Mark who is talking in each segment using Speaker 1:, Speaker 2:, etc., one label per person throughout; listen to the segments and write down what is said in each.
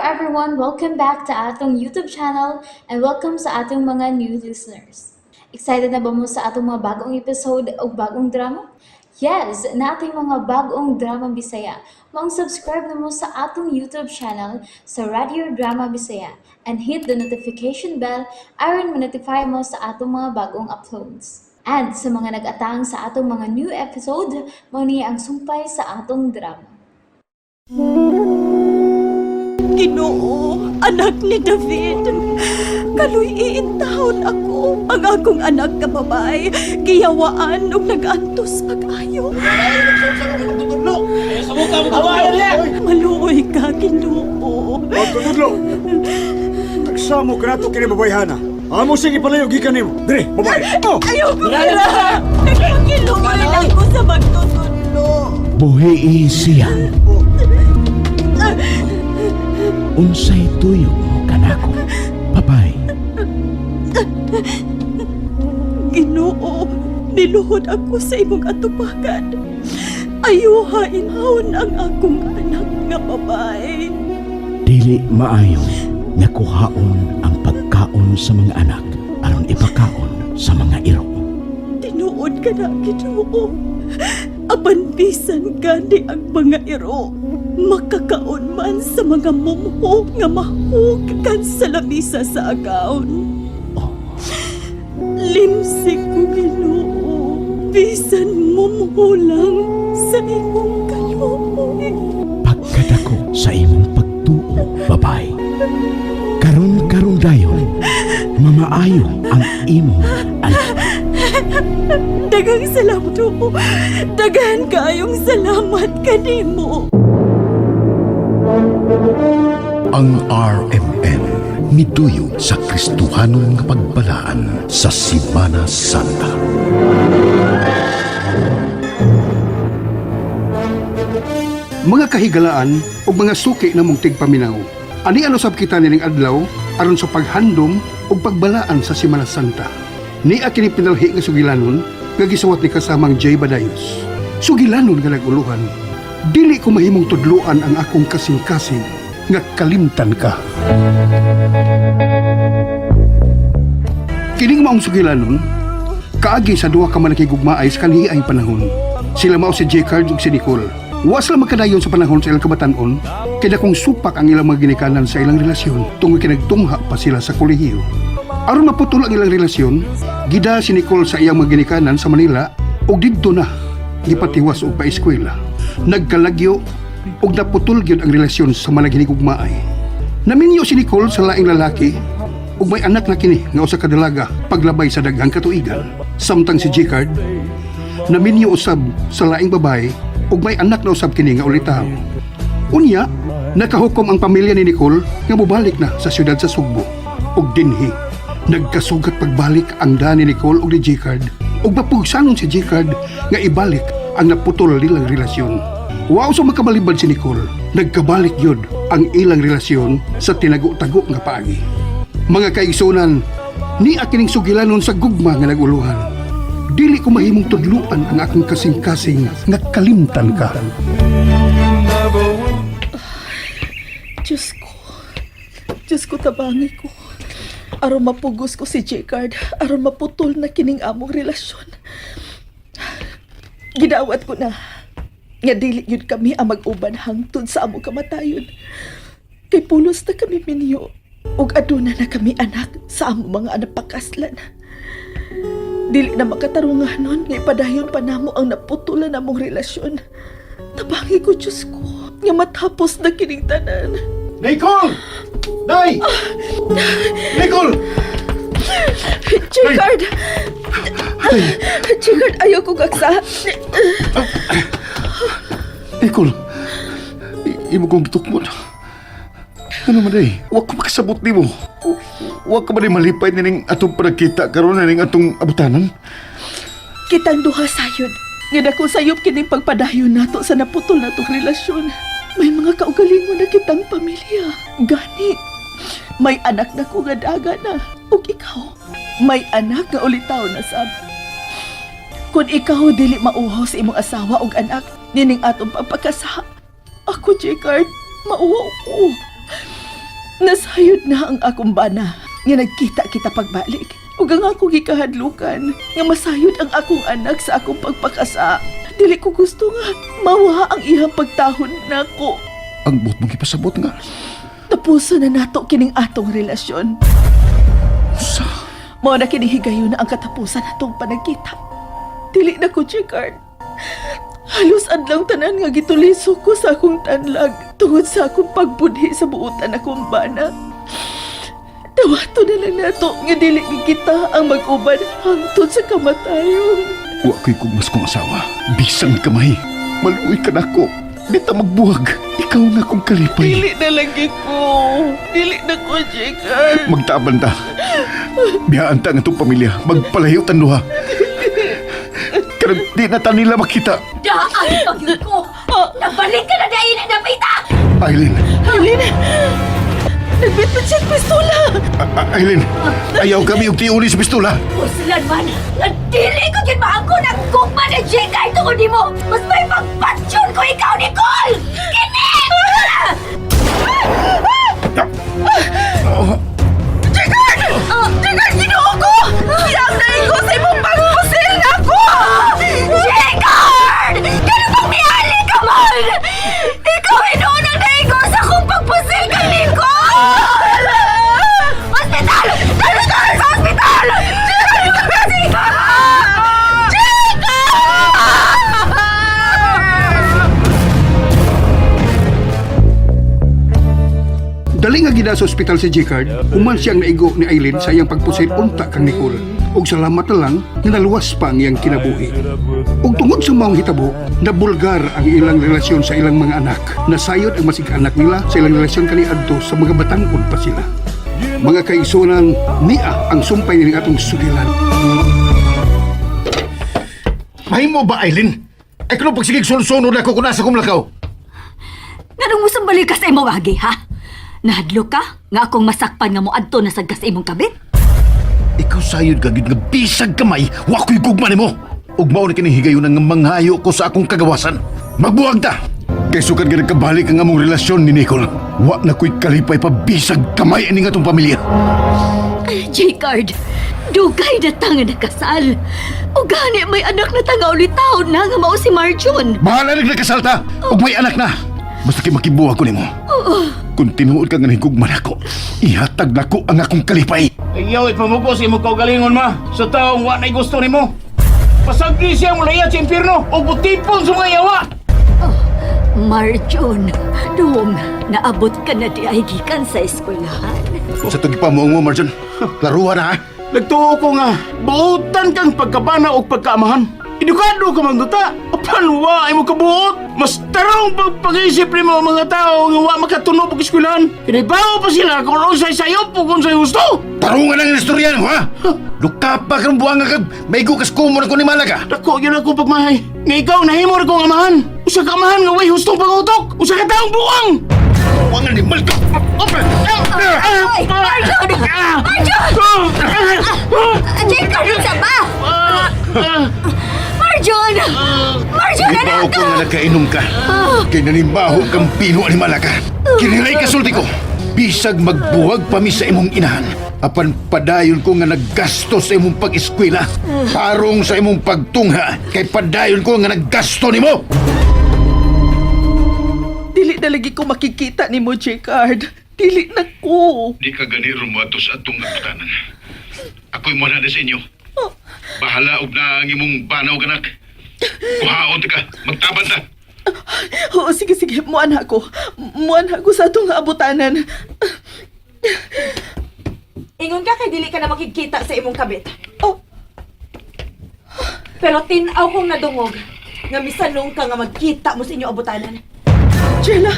Speaker 1: Everyone! Welcome back to atong YouTube channel and welcome sa atong mga new listeners. Excited na ba mo sa atong mga bagong episode o bagong drama? Yes, naa tay mga bagong drama Bisaya. Maong subscribe na mo sa atong YouTube channel sa Radio Drama Bisaya and hit the notification bell aron ma-notify mo sa atong mga bagong uploads. And sa mga nag-atang sa atong mga new episode, mao ni ang sumpay sa atong drama.
Speaker 2: Ginoo, anak ni David. Kaluy-i intawon ako. Ang akong anak nga babae, giyawaan ug nag-antos pag-ayo. Maluoy ka, Ginoo.
Speaker 3: Pagtutudlo! Tagsamo ka nato kini babayhana. Amo sing ipalayo gikan nimo. Dire, babae. Oh!
Speaker 2: Ayaw ko kira! Nagpakiluoy lang ko sa magtutudlo.
Speaker 4: Buhii siya. Unsay tuyo mo kanako, babae?
Speaker 2: Ginoo, niluhod ako sa imong atupagan. Ayuha inhawon ang akong anak nga babae.
Speaker 4: Dili maayo nga kuhaon ang pagkaon sa mga anak aron ipakaon sa mga iro.
Speaker 2: Tinuod ka na, Ginoo. Apan bisan gani ang mga iro, makakaon man sa mga mumho nga mahugakan sa lamisa sa agaon. Limsik ko, Ginoo. Bisan mumho lang sa imong kaluoy.
Speaker 4: Pagkadako sa imong pagtuo, babae. Karon karon dayon, mamaayo ang imong anak.
Speaker 2: Daghang salamat ko. Daghan kaayong salamat kanimo.
Speaker 5: Ang RMN niduyog sa Kristohanon nga pagbalaan sa Simana Santa.
Speaker 6: Mga kahigalaan ug mga suki namong tigpaminaw. Ani ano sab kita nining adlaw aron sa paghandom ug pagbalaan sa Semana Santa. Nia kini pinalhi nga sugilanon nga gisuwat ni kasamang Jay Badayos. Sugilanon nga nag-uluhan. Dili ko mahimong tudluan ang akong kasing-kasing nga kalimtan ka. Kining maong sugilanon, kaagi sa duha ka man nakigugmaay sa kanhiay panahon. Sila mao si J. Card ug si Nicole. Wa sila magkadayon sa panahon sa ilang kabatan-on, kay dakong supak ang ilang mga ginikanan sa ilang relasyon tungod kay nagtungha pa sila sa kolehiyo. Aron maputol ang ilang relasyon, gida si Nicole sa iyang mga ginikanan sa Manila ug didto na gipatiwas og paeskwela. Nagkalagyo ug naputol gyud ang relasyon sa mga hinigugmaay. Naminyo si Nicole sa laing lalaki ug may anak na kini nga usa ka dalaga paglabay sa daghang katuigan. Samtang si Jicard naminyo usab sa laing babae ug may anak na usab kini nga ulitaw. Unya, nakahukom ang pamilya ni Nicole nga mobalik na sa siyudad sa Sugbo. Ug dinhi, nagkasugat pagbalik ang da ni Nicole ug ni Jicard ug mapugsanon si Jicard nga ibalik ang naputol nilang relasyon. Wa sa makabalibad si Nicole, nagkabalik yun ang ilang relasyon sa tinago-tago nga paagi. Mga kaigsunan, ni kining sugilanon sa gugma nga naguluhan. Dili ko mahimong tudluan ang akong kasing-kasing nga kalimtan ka.
Speaker 2: Diyos ko. Diyos ko, tabangi ko. Aron mapugos ko si Jicard. Aron maputol na kining among relasyon. Gidawat ko na. Nga dili yun kami ang mag-uban hangtod sa among kamatayon. Kay pulos na kami minyo. Ug aduna na kami anak sa among mga anapakaslan. Dili na makatarunganon nga ipadayon pa namo ang naputulan namong relasyon. Tabangi ko, Diyos ko, nga matapos na kining tanan.
Speaker 3: Nicole! Day! Nicole!
Speaker 2: Jicard! Jicard, ayaw ko gaksa.
Speaker 5: Nicole, imo kong gitukmon. Ano man day? Wa ko makasabot nimo. Wa ka man day malipay nining atong panagkita karon nining atong abutanan?
Speaker 2: Kitang duha sayod. Nga dako sayop kining pagpadayon nato sa naputol natong relasyon. May mga kaugalingon na kitang pamilya. Gani, may anak na ko nga daga na. Ug ikaw, may anak nga ulitaw na sab. Kung ikaw dili mauhaw sa imong asawa ug anak, nining atong pagpakasa. Ako, Jicard, mauhaw ko. Nasayod na ang akong bana nga nagkita kita pagbalik. Ug ang akong gikahadlukan nga masayod ang akong anak sa akong pagpakasa. Dili ko gusto nga mawa ang iyang pagtahod nako.
Speaker 5: Ang buot mong ipasabot nga.
Speaker 2: Tapusan na nato kining atong relasyon.
Speaker 5: Sa
Speaker 2: Mao na kini higayon na ang katapusan natong panagkita. Dili na ko, Jigard. Halos adlaw tanan nga gituliso ko sa akong tanlag tungod sa akong pagbudhi sa buotan akong bana. Tawato na lang nato nga dili gid kita ang mag-uban hangtod sa kamatayon.
Speaker 5: Wa ko'y kugmas kong asawa. Bisang kamay. Maluoy ka nako. Di ta magbuwag. Ikaw na akong kalipay.
Speaker 2: Dili na lagi ko. Dili na ko, Jigard.
Speaker 5: Magtaaban ta. Biyaan ta ang atong pamilya. Magpalayo tan duha. Karang di na ta nila makita.
Speaker 7: Daan pag ko! Nabalik ka na dahil na napita!
Speaker 5: Aileen.
Speaker 2: Aileen! Nagbitbit siya pistola!
Speaker 5: Aileen. Ayaw kami og tiuli sa pistola.
Speaker 7: Puslan man! Nagdili ko gid maangko ng gugma ni Jigay tungod nimo! Mas may pagpatsyon ko ikaw, Nicole! Kini!
Speaker 2: Jigard! Jigard, ginoo ko! Siyang naigo sa imong pagpusil na ako!
Speaker 7: Jigard! Kano bang mihali ka man? Ikaw inuunang naigo sa akong pagpusil kay Nicole! Hospital! Hospital! Sa hospital! Jigard! Jigard!
Speaker 6: Dali nga gida sa ospital si Jicard, human siyang naigo ni Aileen sa iyang pagpusil unta kang Nicole. Ug salamat na lang nga naluwas pa ang iyang kinabuhi. Ug tungod sa maong hitabo, nabulgar ang ilang relasyon sa ilang mga anak. Nasayod ang masig anak nila sa ilang relasyon kaniadto sa mga batan-on pa sila. Mga kaigsunan, nia ang sumpay nining atong sugilan.
Speaker 5: Mahimo ba, Aileen? Ay kuno pagsigig sulsunod ako kung nasa kumlakaw.
Speaker 7: Nganong mo sambalik ka sa imong agi, ha? Nahadlok ka nga akong masakpan nga moadto na sad ka sa imong kabit?
Speaker 5: Ikaw sayod ka gid nga bisag kamay, wa ko'y gugma nimo. Ug mao ni kining higayon nga manghayo ko sa akong kagawasan. Magbuwag ta. Kay sukad nga nagkabalik ang among relasyon ni Nicole. Wa na ko'y kalipay pa bisag kamay ining atong pamilya.
Speaker 7: Jcard, dugay na ta nga nakasal. O gani may anak na ta nga ulitaw na nga mao si Marjun.
Speaker 5: Bahala nag nakasal ta ug may anak na. Basta kay makibuha ko nimo. Kung tinuod ka nga nahigugma nako, ihatag nako ang akong kalipay.
Speaker 8: Ayaw ipamuko sa imong kaugalingon ma sa taong wa na'y gusto nimo. Pasagdi siya mo layat sa impyerno o butipon sa mga yawa.
Speaker 7: Marjun, dong, naabot ka na di ay gikan sa eskwelahan.
Speaker 5: Sa tugi pa mo mo, Marjon. Laruan na ha.
Speaker 8: Nagtuo ko nga, buotan kang pagkabana o pagkaamahan. Edukado ka man duta, apan wa ay mo kabuot. Mas tarong pagpag-isip nimo ang mga tao nga wa makatunog og eskwelahan. Kinibaw pa sila kung unsay sayop o kung unsay gusto.
Speaker 5: Tarungan ang istorya mo, ha? Lukapa ka ng buwanga ka, maigo kas kumo na ko ni Malaga.
Speaker 8: Dako gyud ako pagmahay. Nga ikaw nahimo ra kong amahan. Usa ka amahan nga way hustong pangutok. Usa ka taong buang.
Speaker 5: Buwanga ni Malka.
Speaker 7: Ay, Marjun! Marjun! Jcard, unsa ba? Marjun! Marjun,
Speaker 5: Ibaw
Speaker 7: anak!
Speaker 5: ko nga nakainom ka. Kay nanimbaho kang pino ni Malaga. Kiniray ka sulti ko. Bisag magbuwag pa mi sa imong inahan. Apan padayon ko nga naggasto sa imong pag-eskwela. Tarong sa imong pagtungha. Kay padayon ko nga naggasto nimo.
Speaker 2: Dili na lagi ko makikita ni mo, Jigard. Dili na ko.
Speaker 5: Di ka gani rumato sa atong abutanan. Ako'y muna na sa inyo. Bahala og na ang imong banaw ganak. Kuhaon ta ka, magtaban ta.
Speaker 2: Oo, sige, sige. Muan ako. Muan ako sa atong abutanan.
Speaker 9: Ingon ka kay dili ka na makikita sa imong kabit.
Speaker 2: Oh,
Speaker 9: Pero tin-aw kong nadungog nga misanong ka nga magkita mo sa inyong abutanan.
Speaker 2: Jella.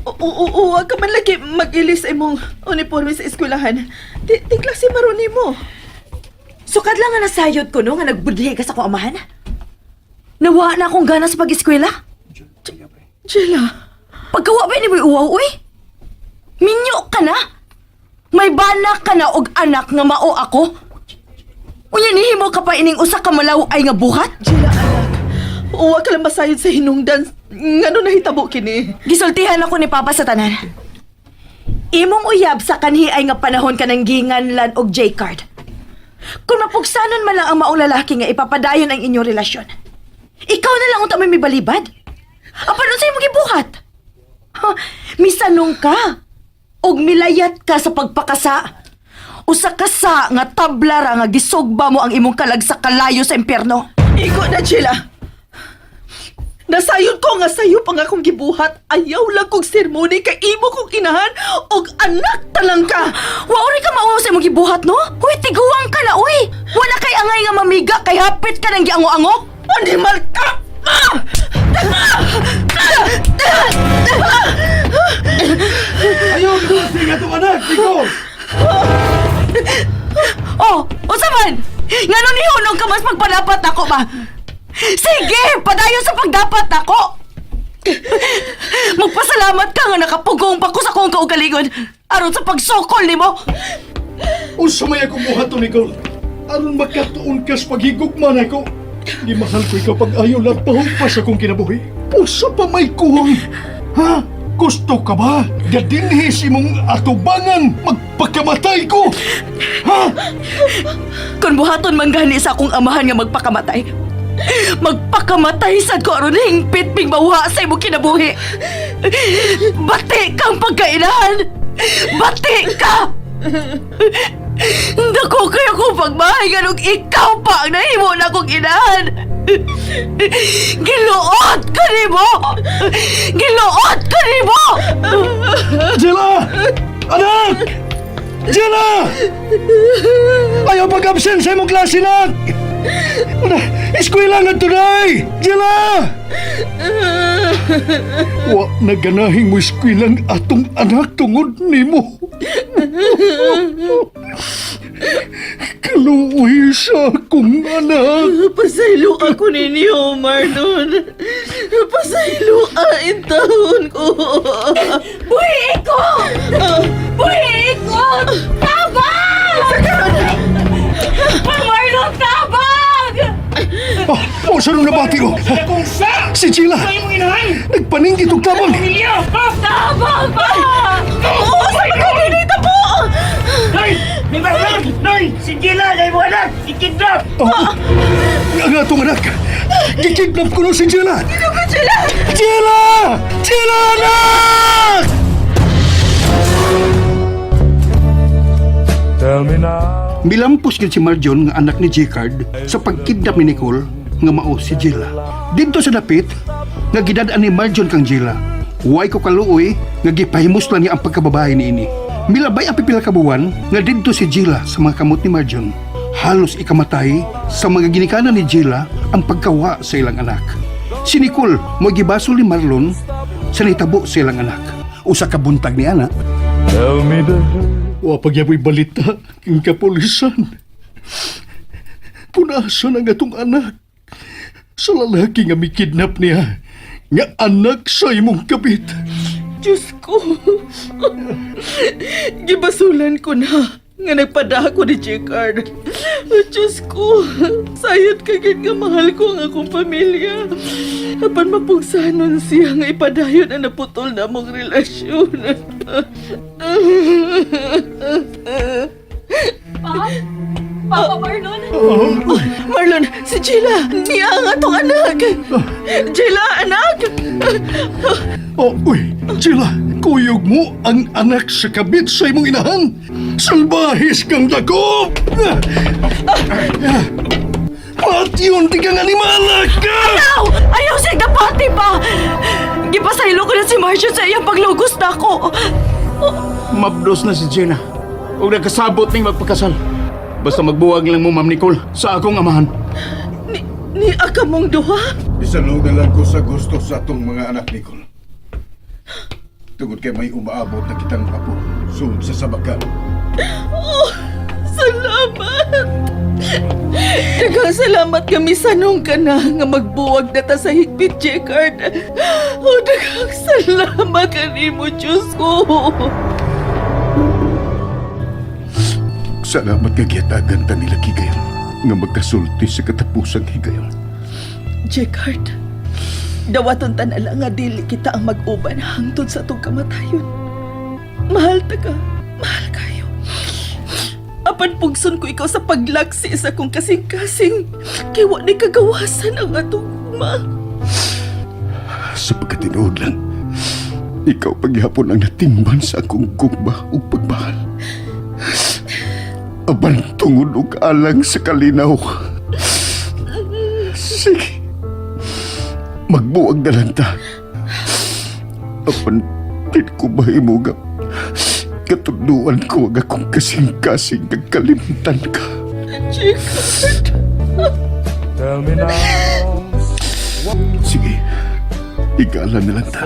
Speaker 2: Oo, oo, oo. Ka man lagi mag-ilis sa imong uniforme sa eskwelahan. Di, di klase maron mo.
Speaker 9: Sukad lang nga nasayod ko no nga nagbudhi ka sa akong amahan. Nawa na akong gana sa pag-eskwela.
Speaker 2: Jella.
Speaker 9: Pagkawa ba ni mo'y uwaw, uy? Minyo ka na? May bana ka na og anak nga mao ako? Unya nihimo ka pa ining usa ka malaw ay nga buhat?
Speaker 2: Jella, anak. Uwa ka lang masayod sa hinungdan. Ngano nahitabo kini?
Speaker 9: Gisultihan ako ni Papa sa tanan. Imong uyab sa kanhi ay nga panahon ka ng ginganlan og J-card. Kung mapugsanon man lang ang maong lalaki nga ipapadayon ang inyong relasyon. Ikaw na lang unta may mibalibad. Apan unsay imong gibuhat? Ha, misanong ka. Og milayat ka sa pagpakasa. Usa ka sa nga tabla ra nga gisugba mo ang imong kalag sa kalayo sa impyerno.
Speaker 2: Igo na, Sheila. Nasayon ko nga sayo pa nga akong gibuhat. Ayaw lang kong sermoni kay imo kong inahan og anak talang ka.
Speaker 9: Wa uri ka mauwaw sa imong gibuhat, no? Huy, tiguang ka na, uy! Wala kay angay nga mamiga kay hapit ka ng giango-ango!
Speaker 2: Animal ka! Ah!
Speaker 3: Ayaw, dulce nga itong anak, Nicole!
Speaker 9: Oh, unsa man? Ngano nihunong ka mas magpalapat nako ba? Sige, padayon sa pagdapat nako. Magpasalamat ka nga nakapugong pa ko sa akong kaugalingon aron sa pagsukol nimo.
Speaker 5: Unsa may akong buhaton, Nicole? Aron makatuon ka sa paghigugma nako. Gimahal ko ikaw pag ayaw lang pa sa akong kinabuhi. Usa pa may kuwang. Ha? Gusto ka ba? Gadinhi sa imong atubangan magpakamatay ko. Ha?
Speaker 9: Kung buhaton man gani sa akong amahan nga magpakamatay. Magpakamatay sad ko aron hingpit ping mawha sa imong kinabuhi. Bati kang pagkainahan. Bati ka. Dako kayo kong pagmahay ganong ikaw pa ang nahimo na akong inahan. Giluot ko nimo. Giluot ko nimo.
Speaker 5: Jela! Anak! Jela! Ayaw pag-absent sa imong klase, nak! Ana, eskwela nga tunay! Jela! Wa naganahing mo eskwelang atong anak tungod nimo. Kaluoy sa akong anak.
Speaker 2: Pasaylo ako ninyo, Marlon. Pasaylo ang taon ko.
Speaker 7: Buhi ko! Buhi ko! Tabang! Marlon, tabang!
Speaker 5: Oh, oh, saan nung nabati ko? Si Gila! Nagpaningkit og tabang!
Speaker 7: Tabang pa!
Speaker 2: Oo, sa mga po!
Speaker 5: Oh, ang atong anak! Gikidnap ko no si Gila!
Speaker 2: Gila!
Speaker 5: Gila! Gila, anak!
Speaker 6: Milampos gid si Marjon nga anak ni Jicard sa pagkidnap ni Nicole nga mao si Jila. Didto sa dapit nga gidad-an ni Marjon kang Jila. Way ko kaluoy nga gipahimuslan niya ang pagkababae niini. Milabay ang pipila ka buwan nga didto si Jila sa mga kamot ni Marjon. Halos ikamatay sa mga ginikanan ni Jila ang pagkawa sa ilang anak. Si Nicole mo gibasol ni Marlon sa nitabo sa ilang anak. Usa ka buntag ni ana.
Speaker 5: Wa pagyaboy balita king kapulisan. Punasan ang atong anak sa lalaki nga mikidnap niya nga anak sa imong kabit.
Speaker 2: Diyos ko. Gibasulan ko na nga nagpadako ni Jicard. Diyos ko, sayot ka gid nga mahal ko ang akong pamilya. Apan mapugsanon siya nga ipadayon ang naputol na mong relasyon.
Speaker 7: Pa? Papa Marlon?
Speaker 2: Marlon, si Gila, niya ang atong anak. Gila, anak!
Speaker 5: Oh, uy, Gila, kuyog mo ang anak sa kabit sa imong inahan. Salbahis kang dako! Patyon di kang animala ka!
Speaker 9: Ayaw! Ayaw siya dapati pa! Gipasaylo ko na si Marcia sa iyang paglugos na ako.
Speaker 8: Mabdos na si Jenna. Huwag nagkasabot ning magpakasal. Basta magbuwag lang mo, Ma'am Nicole, sa akong amahan.
Speaker 2: Ni, ni akamong duha?
Speaker 5: Isalog na lang ko sa gusto sa atong mga anak, Nicole. Tungod kay may umaabot na kitang apo sud sa sabakan.
Speaker 2: Oh, salamat! Daghang salamat kami sanong ka na nga magbuwag na ta sa higpit, Jekard. Oh, daghang salamat kanimo, Diyos ko.
Speaker 5: Salamat nga gihatagan ta nila higayon nga magkasulti sa katapusang higayon.
Speaker 2: Jekard, dawaton tanala nga dili kita ang mag-uban hangtod sa atong kamatayon. Mahal ta ka. Mahal kayo. Apan pugson ko ikaw sa paglaksi sa akong kasing-kasing. Kay wa ni kagawasan ang atong gugma.
Speaker 5: Sa pagkatinuod lang, ikaw paghihapon ang natimban sa akong gugma ug pagmahal. Apan tungod og alang sa kalinaw. Sige, magbuwag na lang ta. Apan di ko mahimo nga katudluan ko ang akong kasing-kasing kagkalimtan ka.
Speaker 2: Jigard.
Speaker 5: Sige, igala na lang ta.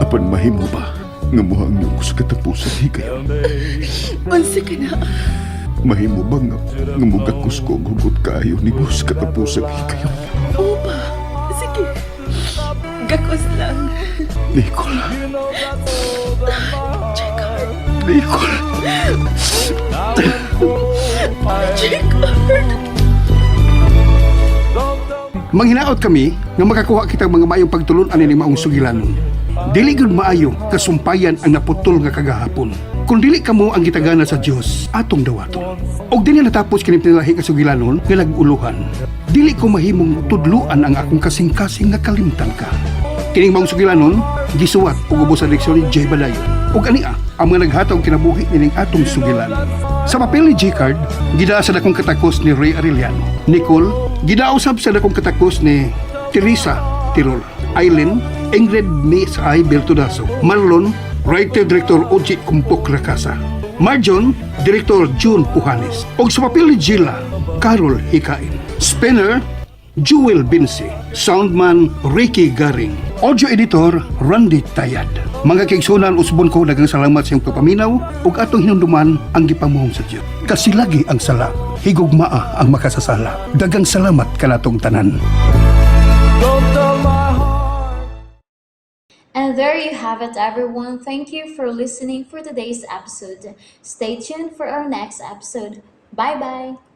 Speaker 5: Apan mahimo ba nga muhangyo ko sa katapusan higayon?
Speaker 2: Unsa ka na?
Speaker 5: Mahimo ba nga mugakos ko ang hugot kaayo ni mo sa katapusan higayon?
Speaker 2: Opa. Sige. Gakos lang.
Speaker 5: Nicole,
Speaker 2: Jigard.
Speaker 5: Nicole.
Speaker 2: Jigard.
Speaker 6: Manghinaot kami nga makakuha kitang mga maayong pagtulon ani ni maong sugilanon. Dili gyud maayo kasumpayan ang naputol nga kagahapon. Kung dili kamo ang gitagana sa Dios, atong dawaton. Og dinhi natapos kini pinalahi nga sugilanon nga nag-uluhan. Dili ko mahimong tudluan ang akong kasing-kasing nga kalimtan ka. Kining maong sugilanon, gisuwat ug ubos sa direksyon ni Jay Balayo. Ug ania ang mga naghatag kinabuhi nining atong sugilanon. Sa papel ni J-Card, gidaa sa dakong katakos ni Ray Arellano. Nicole, gidausab sa dakong katakos ni Teresa Tirol. Eileen, Ingrid Miss I. Bertudaso. Marlon, writer-director Oji Kumpok Rakasa. Marjon, Director June Puhanes. Og sa papel ni Gila, Carol Hikain. Spinner, Jewel Binsi, Soundman Ricky Garing, Audio Editor Randy Tayad. Mga kaigsunan, usbon ko daghang salamat sa iyong pagpaminaw ug atong hinumduman ang gipamuhong sa Dios. Kasilagi ang sala, higugmaa ang makasasala. Daghang salamat kanatong tanan.
Speaker 1: And there you have it, everyone. Thank you for listening for today's episode. Stay tuned for our next episode. Bye bye.